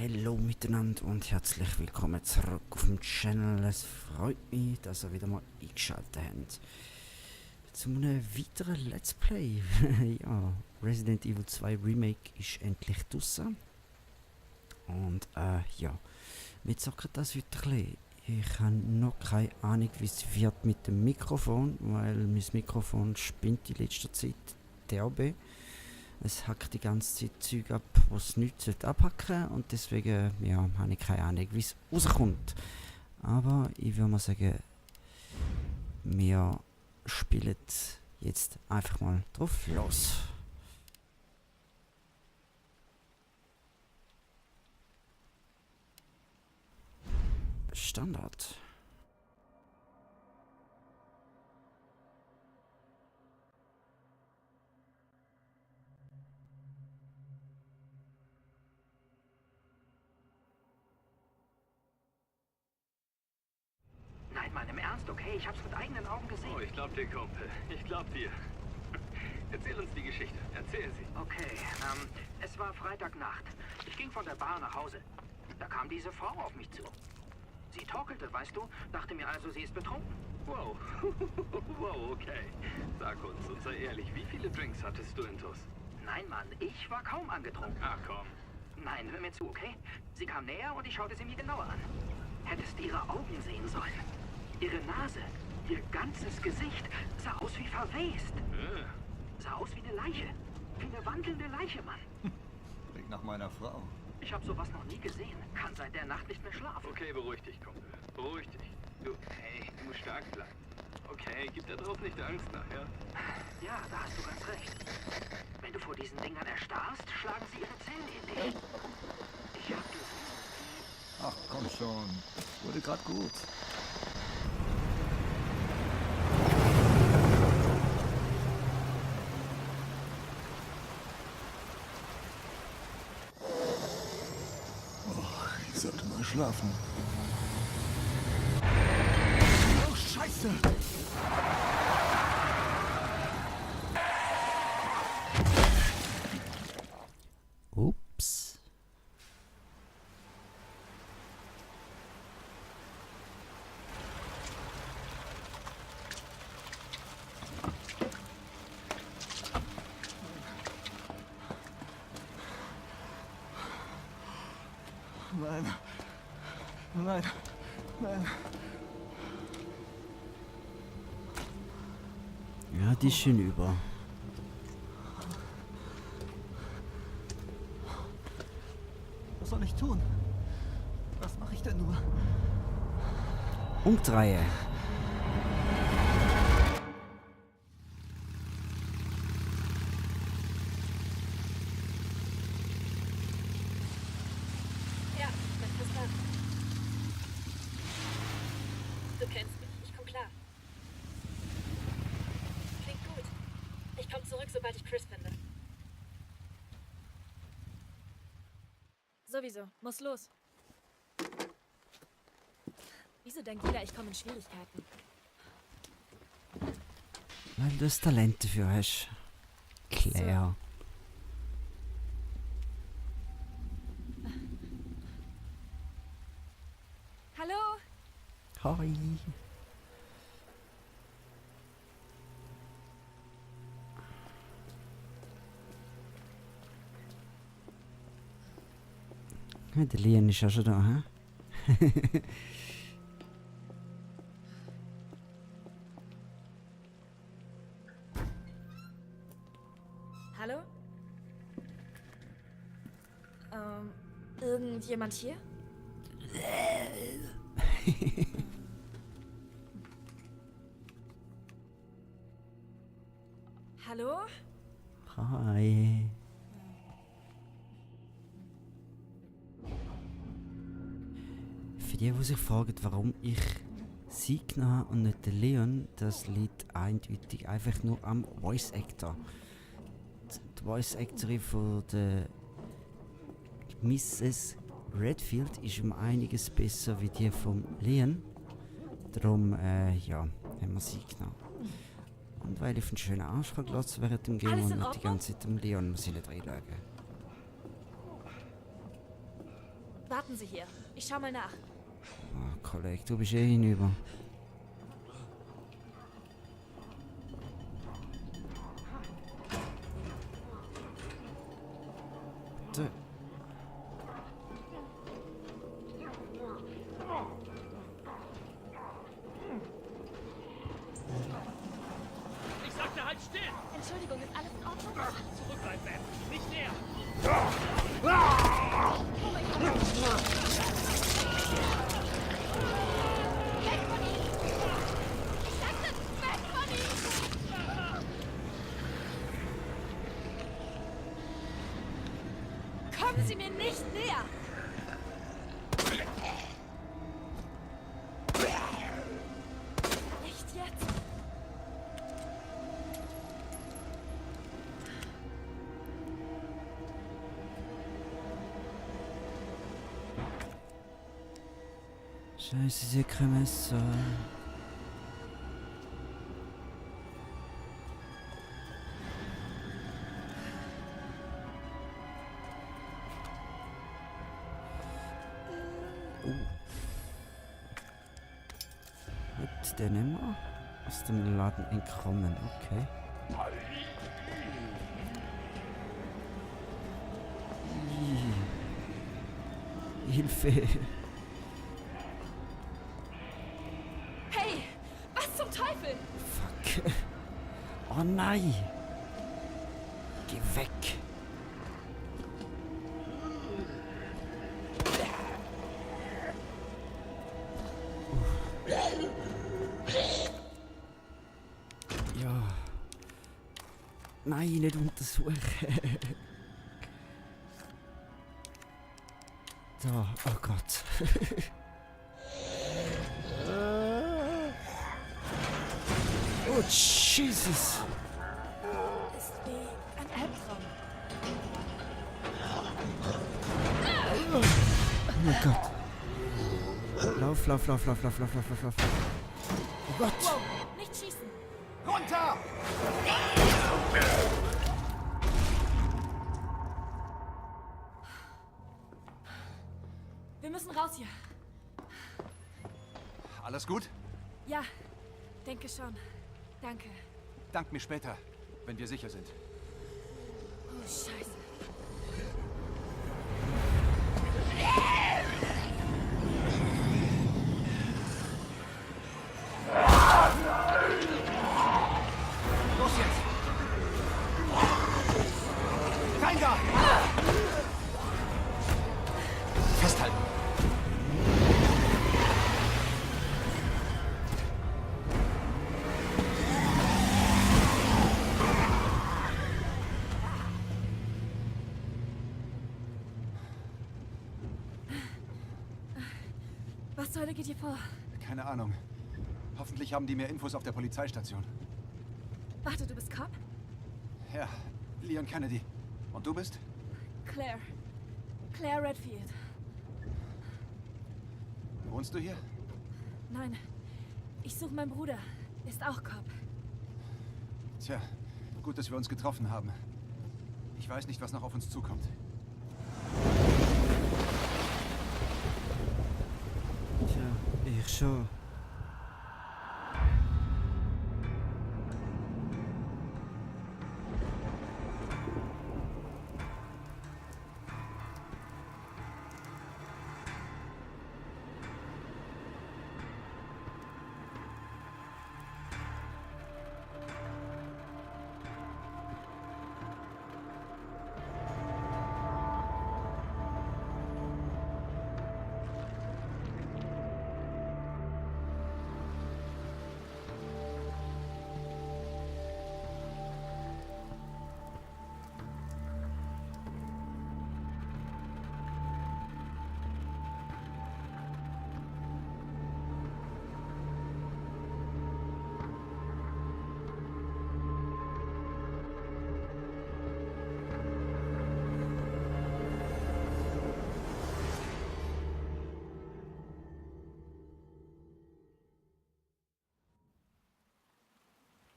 Hallo miteinander und herzlich willkommen zurück auf dem Channel. Es freut mich, dass ihr wieder mal eingeschaltet habt. Zu einem weiteren Let's Play. Ja, Resident Evil 2 Remake ist endlich draussen. Und ja, wir zocken das heute ein bisschen. Ich habe noch keine Ahnung, wie es wird mit dem Mikrofon, weil mein Mikrofon spinnt in letzter Zeit DAB. Es hackt die ganze Zeit Zeug ab, was nichts abhacken sollte, und deswegen ja, habe ich keine Ahnung, wie es rauskommt. Aber ich würde mal sagen, wir spielen jetzt einfach mal drauf los. Standard. Nein, Mann, im Ernst, okay? Ich hab's mit eigenen Augen gesehen. Oh, ich glaub dir, Kumpel. Ich glaub dir. Erzähl uns die Geschichte. Erzähl sie. Okay, es war Freitagnacht. Ich ging von der Bar nach Hause. Da kam diese Frau auf mich zu. Sie torkelte, weißt du, dachte mir also, sie ist betrunken. Wow. Wow, okay. Sag uns und sei ehrlich, wie viele Drinks hattest du intus? Nein, Mann, ich war kaum angetrunken. Ach komm. Nein, hör mir zu, okay? Sie kam näher und ich schaute sie mir genauer an. Hättest ihre Augen sehen sollen. Ihre Nase, ihr ganzes Gesicht sah aus wie verwest. Sah aus wie eine Leiche. Wie eine wandelnde Leiche, Mann. Klingt nach meiner Frau. Ich habe sowas noch nie gesehen. Kann seit der Nacht nicht mehr schlafen. Okay, beruhig dich, Kumpel. Beruhig dich. Du, hey, du musst stark bleiben. Okay, gib da drauf nicht Angst nachher. Ja, da hast du ganz recht. Wenn du vor diesen Dingern erstarrst, schlagen sie ihre Zähne in dich. Ich hab gesehen. Ach, komm schon. Wurde grad gut. Oh, ich sollte mal schlafen. Oh, Scheiße! Ups. Nein. Nein. Nein. Ja, die ist schön über. Was soll ich tun? Was mache ich denn nur? Umdrehen. Ja, das ist das. Du kennst mich, ich komm klar. Klingt gut. Ich komm zurück, sobald ich Chris finde. Sowieso, muss los. Wieso denkt jeder, ich komme in Schwierigkeiten? Weil du das Talent dafür hast. Claire. Hallo? Hi. Ja, der Leon ist auch schon da, hä? Hallo? Irgendjemand hier? Hallo? Hi. Für die, die sich fragen, warum ich sie genommen habe und nicht den Leon, das liegt eindeutig einfach nur am Voice Actor. Die Voice Actorin von der Mrs. Redfield ist um einiges besser wie die vom Leon. Darum, ja, haben wir sie genommen. Und weil ich auf einen schönen Arsch gelassen während dem Game Alles und in nicht die Ordnung? ganze Zeit dem Leon muss ich nicht reinschauen. Warten Sie hier. Ich schau mal nach. Oh, Kollege, du bist eh hinüber. Ich sagte halt still! Entschuldigung, ist alles in Ordnung? Zurückbleiben, Sam! Nicht näher! Weg von ihm! Ich sagte, weg von ihm! Kommen Sie mir nicht näher! Nicht jetzt! Scheiße, sie kein Messer. Hat der nicht mehr aus dem Laden entkommen? Okay. Hilfe! Hey! Was zum Teufel? Fuck. Oh nein! Geh weg! Ja. Nein, nicht untersuchen. Da, oh Gott. Oh, Jesus! Ist wie ein Albtraum. Oh mein Gott. Lauf. Oh Gott! Wow, nicht schießen. Runter! Wir müssen raus hier. Alles gut? Ja, denke schon. Danke. Dank mir später, wenn wir sicher sind. Oh, Scheiße. Los jetzt! Rein da! Festhalten! Was zur Hölle geht hier vor? Keine Ahnung. Hoffentlich haben die mehr Infos auf der Polizeistation. Warte, du bist Cop? Ja, Leon Kennedy. Und du bist? Claire. Claire Redfield. Wohnst du hier? Nein, ich suche meinen Bruder. Ist auch Cop. Tja, gut, dass wir uns getroffen haben. Ich weiß nicht, was noch auf uns zukommt. Tja, ich schon.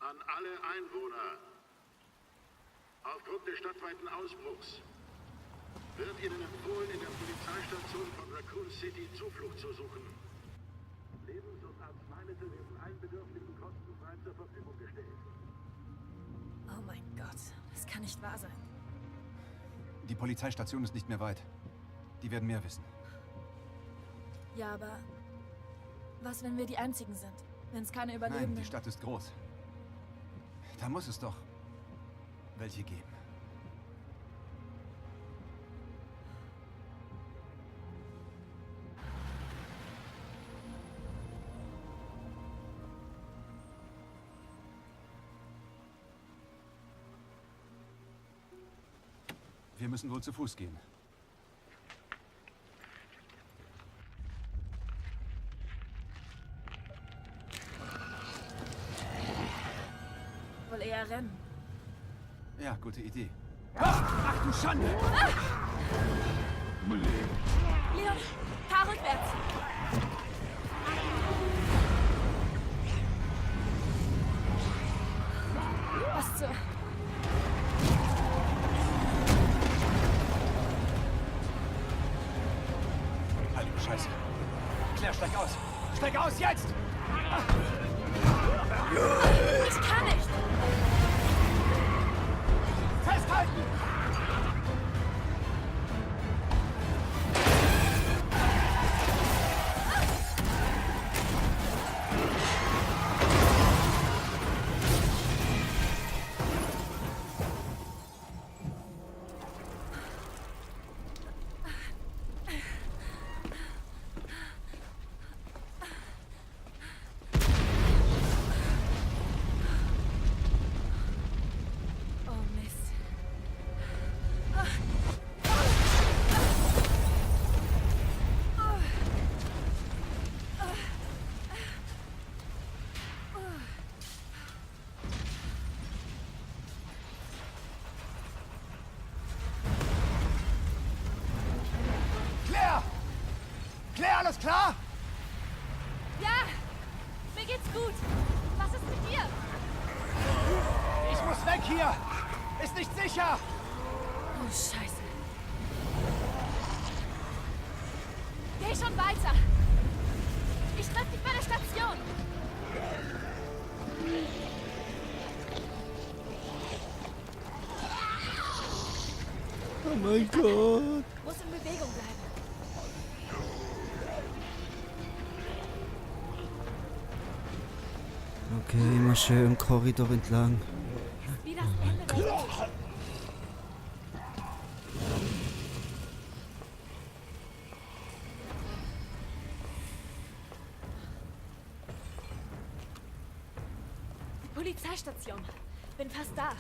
An alle Einwohner. Aufgrund des stadtweiten Ausbruchs wird Ihnen empfohlen, in der Polizeistation von Raccoon City Zuflucht zu suchen. Lebens- und Arzneimittel werden allen Bedürftigen kostenfrei zur Verfügung gestellt. Oh mein Gott, das kann nicht wahr sein. Die Polizeistation ist nicht mehr weit. Die werden mehr wissen. Ja, aber was, wenn wir die Einzigen sind? Wenn es keine Nein, Überlebenden... die Stadt ist groß. Da muss es doch welche geben. Wir müssen wohl zu Fuß gehen. Wohl eher rennen. Ja, gute Idee. Ach du Schande! Leon, fahr rückwärts! Was zur... Heilige Scheiße. Claire, steig aus! Steig aus, jetzt! Ich kann nicht! Festhalten! Oh Mist. Claire! Claire, alles klar? Ja, mir geht's gut. Was ist mit dir? Ich muss weg hier! Ist nicht sicher! Oh, Scheiße. Geh schon weiter. Ich treffe dich bei der Station. Oh mein Gott. Muss in Bewegung bleiben. Okay, immer schön im Korridor entlang. Wie das Ende der Welt. Die Polizeistation. Bin fast da.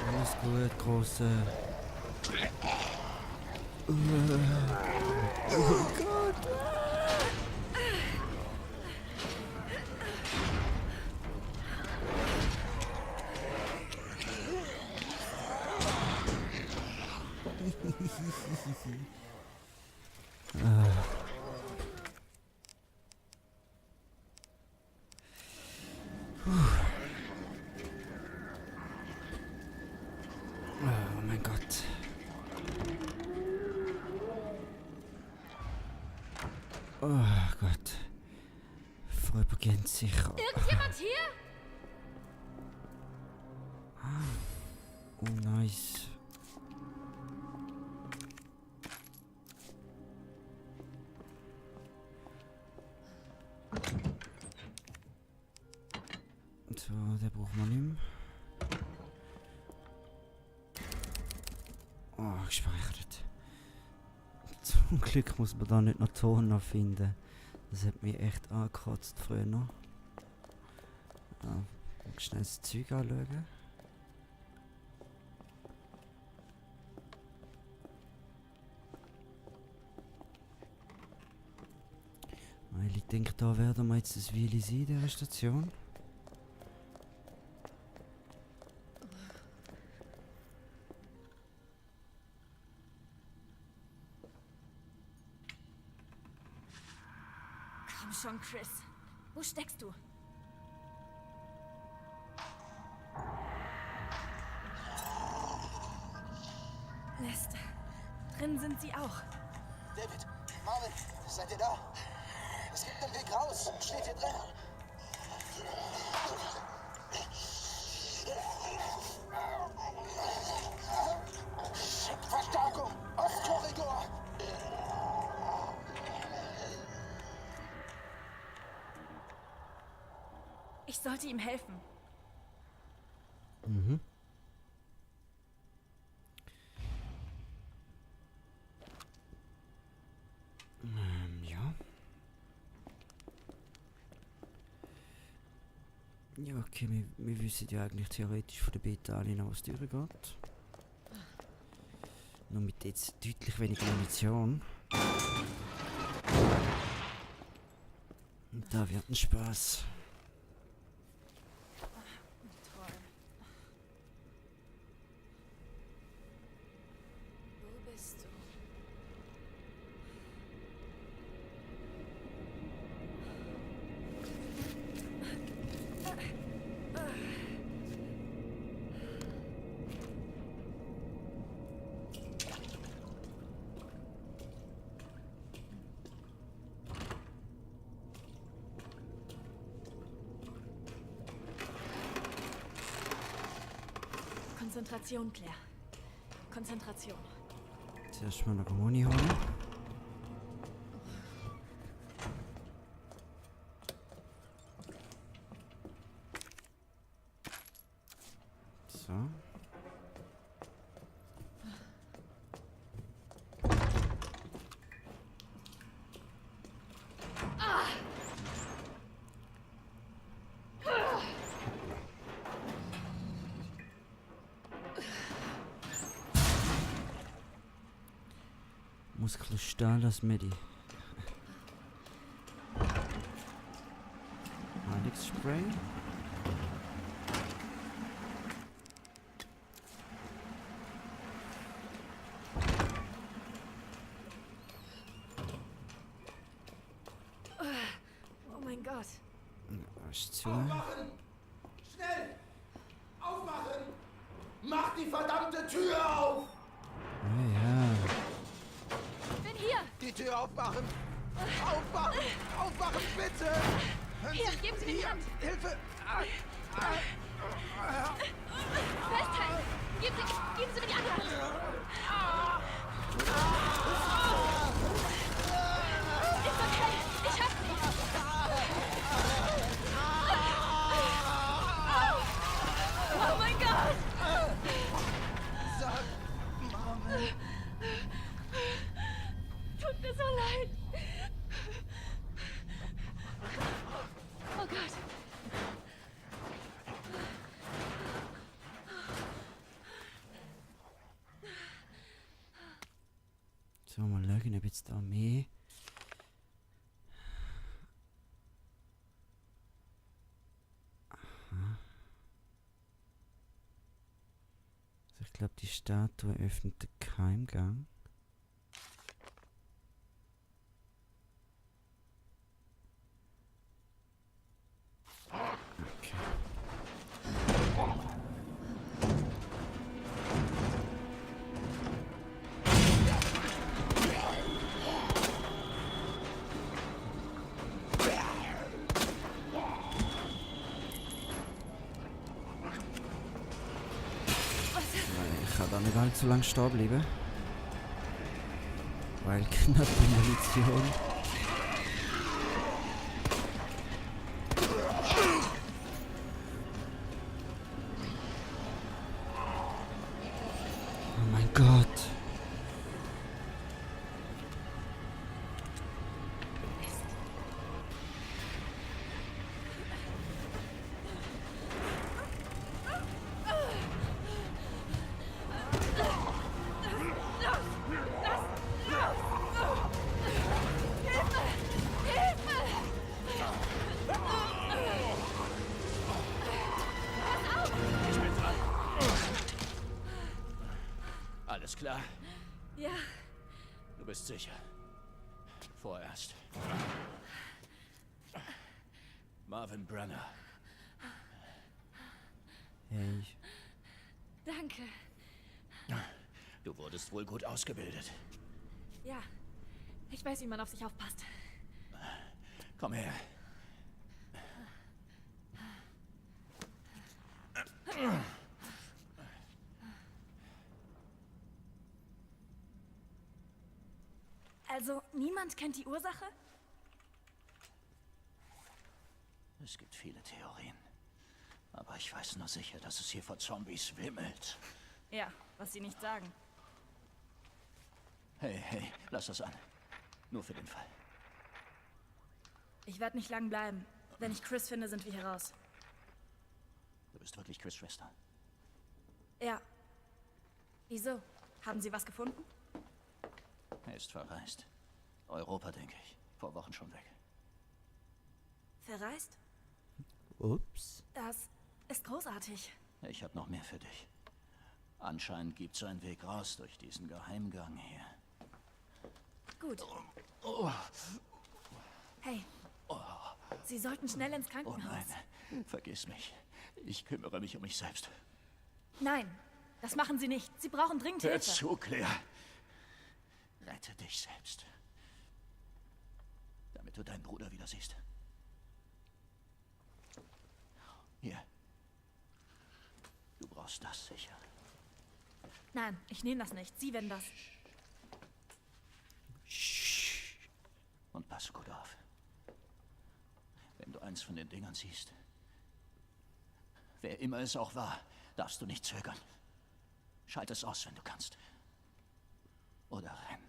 Alles gut, Große. Oh Gott. Oh mein Gott. Oh Gott. Vorübergehend sicher. Irgendjemand hier? Oh nice. So, der braucht man nicht mehr. Oh, gespeichert. Zum Glück muss man da nicht noch Ton finden. Das hat mich echt angekotzt früher noch. Ja, schnell das Zeug anschauen. Ich denke, da werden wir jetzt das Weile sein, in dieser Station. Komm schon, Chris. Wo steckst du? Mist. Drin sind sie auch. David, Marvin, seid ihr da? Es gibt einen Weg raus. Steht hier drin. Schickt Verstärkung. Ostkorridor. Ich sollte ihm helfen. Mhm. Ja. Ja, okay, wir wissen ja eigentlich theoretisch von der Beta alle noch, was durchgeht. Nur mit jetzt deutlich weniger Munition. Und da wird ein Spaß. Toll. Wo bist du? Konzentration, Claire. Konzentration. Zuerst mal noch Muni holen. So. Muskelstahl, das Medi. Alex Spray. Oh mein Gott. Was zu? Aufmachen! Schnell! Aufmachen! Mach die verdammte Tür auf! Oh ja. Ich bin hier. Die Tür aufmachen! Aufmachen! Aufmachen, bitte! Hier, geben Sie mir die Hand. Hilfe! Festhalten. Geben Sie mir die andere Hand. Ist okay. Ich hab sie. Oh mein Gott. Sag, Mama. Tut mir so leid. Oh Gott. So, mal schauen, ob jetzt da mehr. Aha. Also ich glaube, die Statue öffnet den Keimgang. Okay. Ich kann da nicht allzu lange stehen bleiben. Weil knappe Munition. Oh mein Gott. Alles klar? Ja, Du bist sicher. Vorerst. Marvin Brenner. Hey. Danke. Du wurdest wohl gut ausgebildet. Ja, ich weiß, wie man auf sich aufpasst. Komm her. Also, niemand kennt die Ursache? Es gibt viele Theorien. Aber ich weiß nur sicher, dass es hier vor Zombies wimmelt. Ja, was sie nicht sagen. Hey, lass das an. Nur für den Fall. Ich werde nicht lang bleiben. Wenn ich Chris finde, sind wir hier raus. Du bist wirklich Chris' Schwester. Ja. Wieso? Haben Sie was gefunden? Er ist verreist. Europa, denke ich. Vor Wochen schon weg. Verreist? Ups. Das ist großartig. Ich habe noch mehr für dich. Anscheinend gibt's einen Weg raus durch diesen Geheimgang hier. Gut. Hey. Sie sollten schnell ins Oh Krankenhaus. nein, vergiss mich. Ich kümmere mich um mich selbst. Nein, das machen Sie nicht. Sie brauchen dringend Hör Hilfe. zu, Claire. Rette dich selbst. Damit du deinen Bruder wieder siehst. Hier. Du brauchst das sicher. Nein, ich nehme das nicht. Sie werden das. Und pass gut auf. Wenn du eins von den Dingern siehst, wer immer es auch war, darfst du nicht zögern. Schalt es aus, wenn du kannst. Oder renn.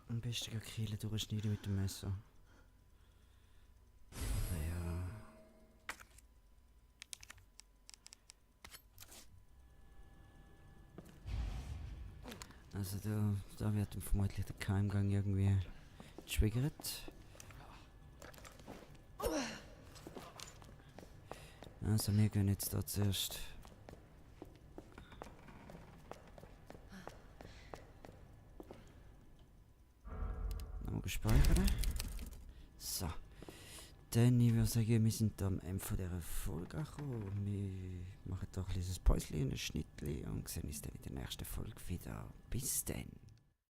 Am besten gleich Kehle durchschneiden mit dem Messer. Ja. Also da wird dann vermutlich der Keimgang irgendwie getriggert. Also wir gehen jetzt da zuerst. Noch speichern. So. Dann, ich würde sagen, wir sind am Ende von dieser Folge angekommen. Wir machen da ein kleines Päuschen, ein Schnittchen und sehen uns dann in der nächsten Folge wieder. Bis dann.